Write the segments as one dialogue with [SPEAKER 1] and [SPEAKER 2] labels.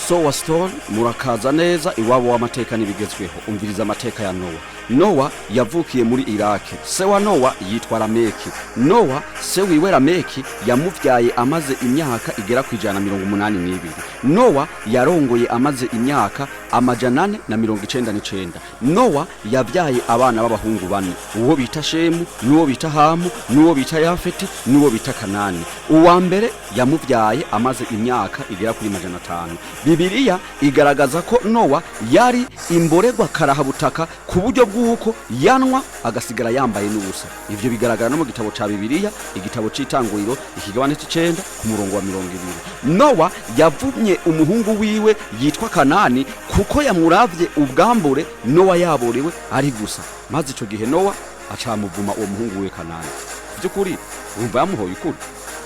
[SPEAKER 1] Sowa Stone, murakaza neza iwabo w'amateka n'ibigezweho. Umviriza amateka ya Nowa. Nowa yavukiye muri Iraki. Se wa Nowa yitwa Lameki. Nowa, se wiwe Lameki, yamuvyaye amaze imyaka igera ku 182. Nowa yarongoye amaze imyaka 499. Nowa yavyaye abana b'abahungu bane, uwo bita Shemu, n'uwo bita Hamu, n'uwo bita Yafeti, n'uwo bita Kanani. Uwa mbere yamuvyaye amaze imyaka igera kuri 500. Bibiliya igaragaza ko Nowa yari imborerwa karahabutaka, ku buryo bw'uko yanwa agasigara yambaye n'ubusa. Ivyo bigaragara no mu gitabo ca Bibiliya, igitabo c'Itanguriro, ikigabane c'icenda, ku murongo wa 20. Nowa yavumye umuhungu wiwe yitwa Kanani kuko yamuravye ubwambure Nowa yaborewe ari gusa, maze ico gihe Nowa acamuvuma uwo muhungu wiwe Kanani. Vy'ukuri wumva yamuhoye ukuri.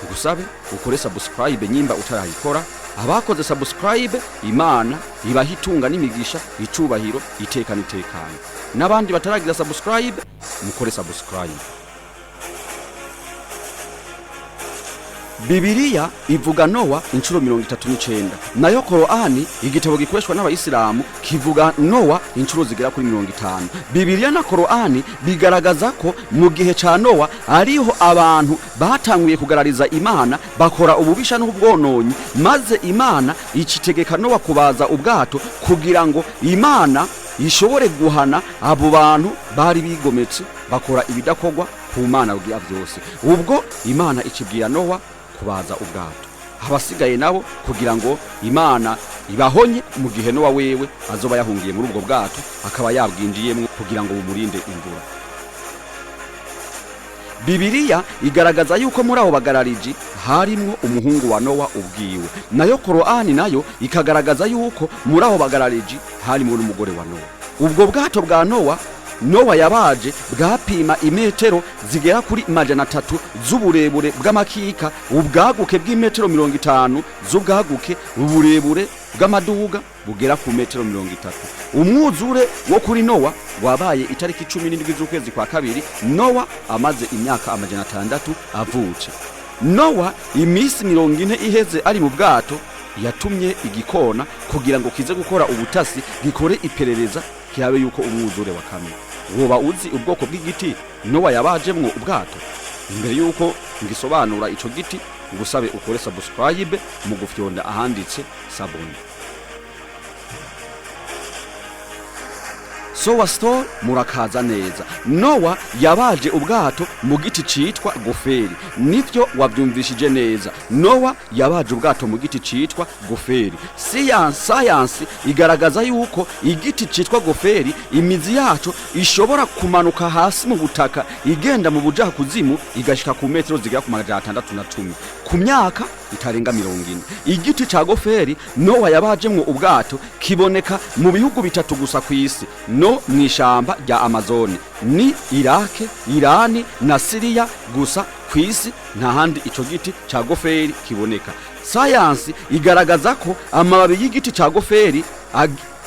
[SPEAKER 1] Ngusabe ukore subscribe nyimba utarayikora. Abakoze subscribe, Imana ibaha itunga n'imigisha, icubahiro, iteka n'itekano. N'abandi bataragira subscribe, mukore subscribe. Bibiliya ivuga Nowa inshuro 39, nayo Korani, igitabo gikoreshwa n'Abayisilamu, kivuga Nowa inshuro zigera kuri 50. Bibiliya na Korani bigaragaza ko mu gihe ca Nowa ariho abantu batanguye kugarariza Imana, bakora ububisha n'ubwononyi, maze Imana icitegeka Nowa kubaza ubwato kugira ngo Imana ishobore guhana abo bantu bari bigometse, bakora ibidakorwa ku Mana rugira vyose. Ubwo Imana icibwira Nowa kubaza ubwato, abasigaye nabo kugira ngo Imana ibahonye mu gihe Nowa wewe azoba yahungiye muri ubwo bwato, akaba yabwinjiyemwo kugira ngo bumurinde imvura. Bibiliya igaragaza yuko muri abo bagarariji harimwo umuhungu wa Nowa ubwiwe, nayo Korani nayo ikagaragaza yuko muri abo bagarariji harimwo n'umugore wa Nowa. Ubwo bwato bwa Nowa, Nowa yabaje, bwapima imetero zigera kuri 300 z'uburebure bw'amakika, ubwaguke bw'imetero 50 z'ubwaguke, uburebure bw'amaduga bugera ku metero 30. Umwuzure wo kuri Nowa wabaye itariki 17 z'ukwezi kwa kabiri, Nowa amaze imyaka 600 avutse. Nowa iminsi 40 iheze ari mu bwato, yatumye igikona kugira ngo kize gukora ubutasi, gikore iperereza, kirabe yuko umwuzure wakamye. Woba uzi ubwoko bw'igiti Nowa yabajemwo ubwato? Imbere yuko ngisobanura ico giti, ngusabe ukore subscribe mu gufyonda ahanditse sabone. Sowa Store, murakaza neza. Nowa yabaje ubwato mu giti citwa goferi. Nivyo, wavyumvishije neza, Nowa yabaje ubwato mu giti citwa goferi. Sayansi igaragaza yuko igiti citwa goferi, imizi yaco ishobora kumanuka hasi mu butaka, igenda mu bujakuzimu, igashika ku metero zigera ku 610 ku myaka itarenga 40. Igiti ca goferi Nowa yabajemwo ubwato kiboneka mu bihugu bitatu gusa ku isi, no mw'ishamba rya Amazoni: ni Irake, Irani na Siriya gusa ku isi, nta handi ico giti ca goferi kiboneka. Sayansi igaragaza ko amababi y'igiti ca goferi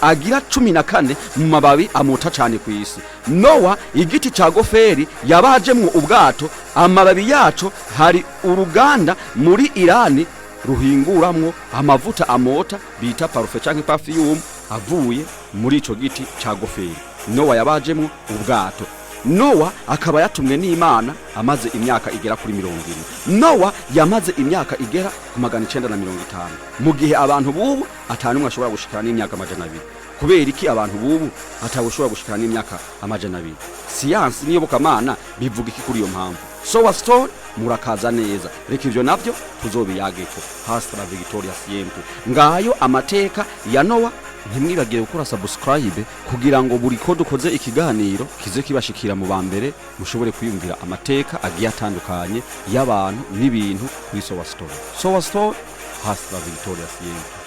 [SPEAKER 1] agira 14 mu mababi amota cane ku isi. Nowa, igiti ca goferi yabajemwo ubwato, amababi yaco hari uruganda muri Irani ruhinguramwo amavuta amota bita parufe canke perfume, avuye muri ico giti ca goferi Nowa yabajemwo ubwato. Nowa akaba yatumwe n'Imana amaze imyaka igera kuri 40. Nowa yamaze imyaka igera ku 950, mu gihe abantu bubu atanumwe ashobora gushikana n'imyaka 200. Kubera iki abantu bubu atawushobora gushikana n'imyaka 200? Siyansi n'iyobokamana bivuga iki kuri iyo mpamvu? Sowa Store, murakaza neza. Reka ivyo navyo tuzobiyageko. Hasta la victoria siempre. Ngayo amateka ya Nowa. Ntimwibagire gukora subscribe kugira ngo buri ko dukoze ikiganiro kize kibashikira mu ba mbere, mushobore kwiyumvira amateka agiye atandukanye y'abantu n'ibintu kuri Sowa Store. Sowa Store, hasta la victoria siempre.